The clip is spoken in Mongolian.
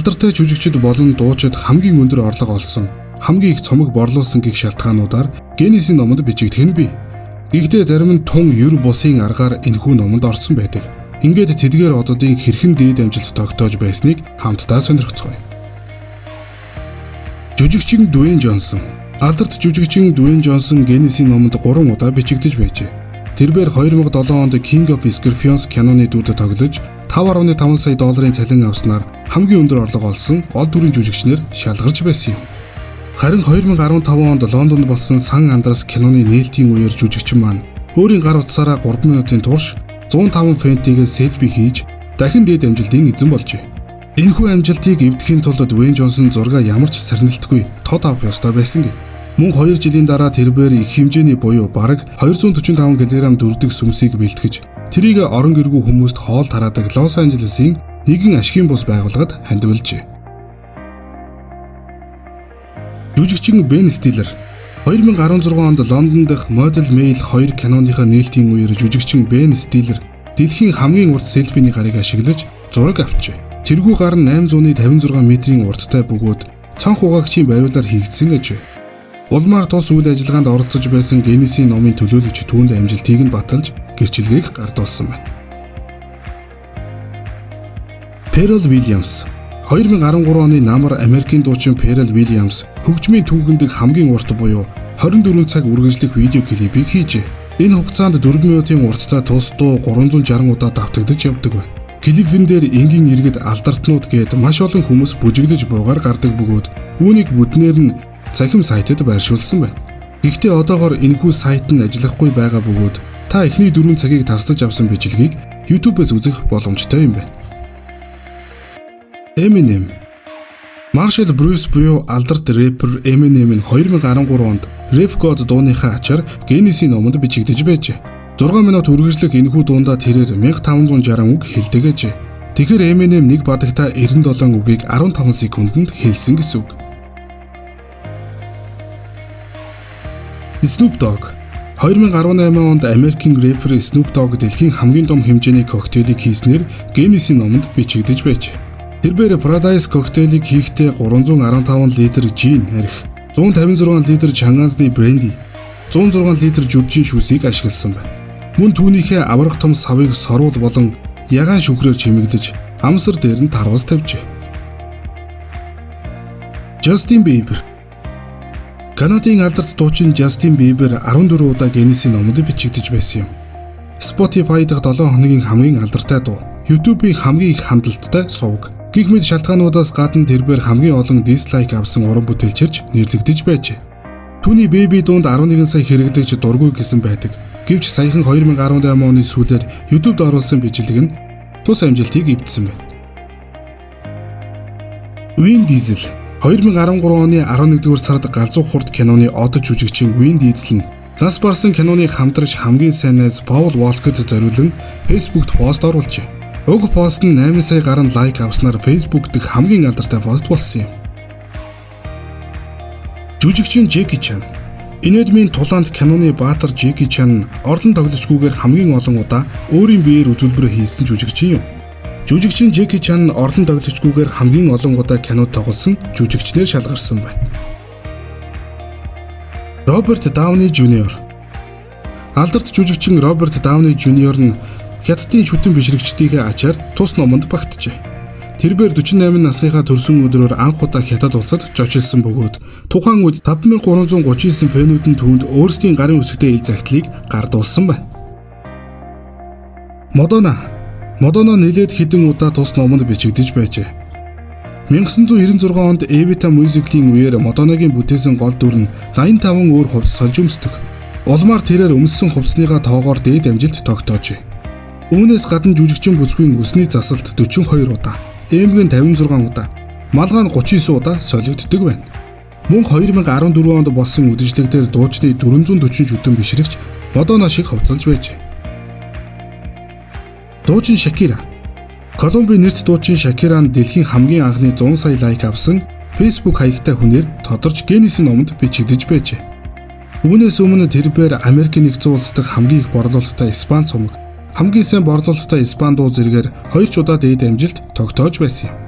Алдартай жүжигчид болон дуучид хамгийн өндөр орлого олсон, хамгийн их цомог борлуулсан гэх шалтгаануудаар Гиннесийн номонд бичигдэх нь бий. Гэхдээ зарим нь тун ер бусын аргаар энэхүү номонд орсон байдаг. Ингээд тэдгээр оддын хэрхэн дээд амжилт тогтоож байсныг хамтдаа сонирхцгоё. Жүжигчин Дуэйн Джонсон. Алдарт жүжигчин Дуэйн Джонсон Гиннесийн номонд 3 удаа бичигдэж байжээ. Тэрбээр 2007 онд King of Scorpions киноны дүрд тоглож 5.5 сая долларын цалин авснаар хамгийн өндөр орлого олсон гол дүрийн жүжигчнэр шалгарч байсан юм. Харин 2015 онд Лондонд болсон Сан Андреас киноны нээлтийн үеэр жүжигчин маань өөрийн гар утсаараа 3 минутын турш 105 фунтыг селфи хийж дахин дээд амжилтын эзэн болжээ. Энэхүү амжилтыг эвдэхийн тулд Дуэйн Джонсон зургаа ямар ч сарнилтгүй тод авах ёстой байсан гэнэ. Мөн 2 жилийн дараа тэрбээр их хэмжээний буюу бараг 245 кг дүрдэг сүмсийг бэлтгэж тэрийг орон гэргүй хүмүүст хоол тараадаг Лос Анжелесын нэгэн ашигын бус байгууллагад хандивлжээ. Жүжигчин Бен Стиллер. 2016 онд Лондон дахь Model Mail 2 киноныхоо нээлтийн үеэр жүжигчин Бен Стиллер дэлхийн хамгийн урт селфиний гарыг ашиглаж зураг авчээ. Тэрхүү гар нь 856 метрийн урттай бөгөөд цонх угаагчийн бариулаар хийгдсэн гэж. Улмаар тус үйл ажиллагаанд оролцож байсан Гиннесийн номын төлөөлөгч түүнд амжилтыг нь баталж гэрчилгээг гардуулсан байна. Pharrell Williams. 2013 оны намар Америкийн дуучин Pharrell Williams хөгжмийн түүхэн дэх хамгийн урт буюу 24 цаг үргэлжлэх видео клипийг хийжээ. Энэ хугацаанд 4 минутын урттай тус дуу 360 удаа давтагдаж явдаг байна. Клипэн дээр энгийн иргэд, алдартнууд гээд маш олон хүмүүс бүжиглэж буугаар гардаг бөгөөд үүнийг бүгднээр нь цахим сайтад байршуулсан байна. Гэхдээ одоогор энэхүү сайт нь ажиллахгүй байгаа бөгөөд та эхний 4 цагийг таслаж авсан бичлэгийг YouTube-ээс үзэх боломжтой юм байна. Eminem. Marshall Bruce буюу алдарт рэпер Eminem нь 2013 онд Rap God дууныхаа ачаар Гиннесийн номонд бичигдэж байжээ. 6 минут үргэлжлэх энэхүү дундаа тэрээр 1560 үг хэлдэг гэжээ. Тэгэхээр Eminem нэг бадагтаа 97 үгийг 15 секундэд хэлсэн гэсэн үг. Snoop Dogg. 2018 онд Америкийн рэпер Snoop Dogg дэлхийн хамгийн том хэмжээний коктейлийг хийснээр Гиннесийн номонд бичигдэж байжээ. Тэрбээр Paradise коктейлийг хийхдээ 315 литр жин архи, 156 литр чангаазны бренди, 106 литр жүржийн шүсийг ашигласан байна. Мөн түүнийхээ аварга том савыг соруул болон ягаан шүхрээр чимэглэж амсар дээр нь тарвас тавьжээ. Justin Bieber. Канадын алдарт дуучин Justin Bieber 14 удаа Гиннесийн номонд бичигдэж байсан юм. Spotify дахь 7 хоногийн хамгийн алдартай дуу, YouTube-ийн хамгийн их хандлттай суваг гэх мэт шалтгаануудаас гадна тэрбээр хамгийн олон dislike авсан уран бүтээлчэрч нэрлэгдэж байжээ. Түүний Baby дуунд 11 сая хэрэглэгч дургүй гэсэн байдаг. Гэвч саяхан 2018 оны сүүлээр YouTube-д оруулсан бичлэг нь тус амжилтыг эвдсэн байна. Vin Diesel. 2013 оны 11-р сард Галзуу хурд киноны од жүжигчин Vin Diesel нь нас барсан киноны хамтрагч хамгийн сайн найз Paul Walker-д зориулан Facebook-т пост оруулжээ. Уг пост нь 8 сая гаруй лайк авснаар Facebook дэх хамгийн алдартай пост болсон юм. Жүжигчин Джеки Чан. Инэдмийн тулаанд киноны баатар Джеки Чан орлон тоглогчгүйгээр хамгийн олон удаа өөрийн биеэр үзүүлбэр хийсэн жүжигчин юм. Жүжигчин Джеки Чан орлон тоглогчгүйгээр хамгийн олон удаа кинод тоглосон жүжигчнэр шалгарсан байна. Роберт Дауни Жуниор. Алдарт жүжигчин Роберт Дауни Жуниор нь Хятадын шүтэн бишрэгчдийнхээ ачаар тус номонд багтжээ. Тэрбээр 48 насныхаа төрсөн өдрөөр анх удаа Хятад улсад жочилсан бөгөөд тухайн үед 5339 фэнүүд нь түүнд өөрсдийн гарын үсэгтэй ил захидлыг гардуулсан байна. Мадонна. Мадонна нэлээд хэдэн удаа тус номонд бичигдэж байжээ. 1996 онд Evita мюзиклийн үеэр Мадоннагийн бүтээсэн гол дүр нь 85 өөр хувцас сольж өмсдөг. Улмаар тэрээр өмссөн хувцсныхаа тоогоор дээд амжилт тогтоожээ. Үүнээс гадна жүжигчин бүсгүйн үсний засалт 42 удаа, эмгэн 56 удаа, малгай нь 39 удаа солигддог байна. Мөн 2014 онд болсон үдшилэг дээр дуучны 440 шүтэн бишрэгч Мадонна шиг хувцалж байжээ. Дуучин Шакира. Колумбийн нэрт дуучин Шакира нь дэлхийн хамгийн анхны 100 сая лайк авсан Facebook хаягтай хүнээр тодорч Гиннесийн номонд бичигдэж байжээ. Үүнээс өмнө тэрбээр Америкийн нэгдсэн улс дахь хамгийн их борлуулалттай Испани цомог, хамгийн сайн борлуулалттай Испани дуу зэрэгээр хоёр ч удаа дээд амжилт тогтоож байсан юм.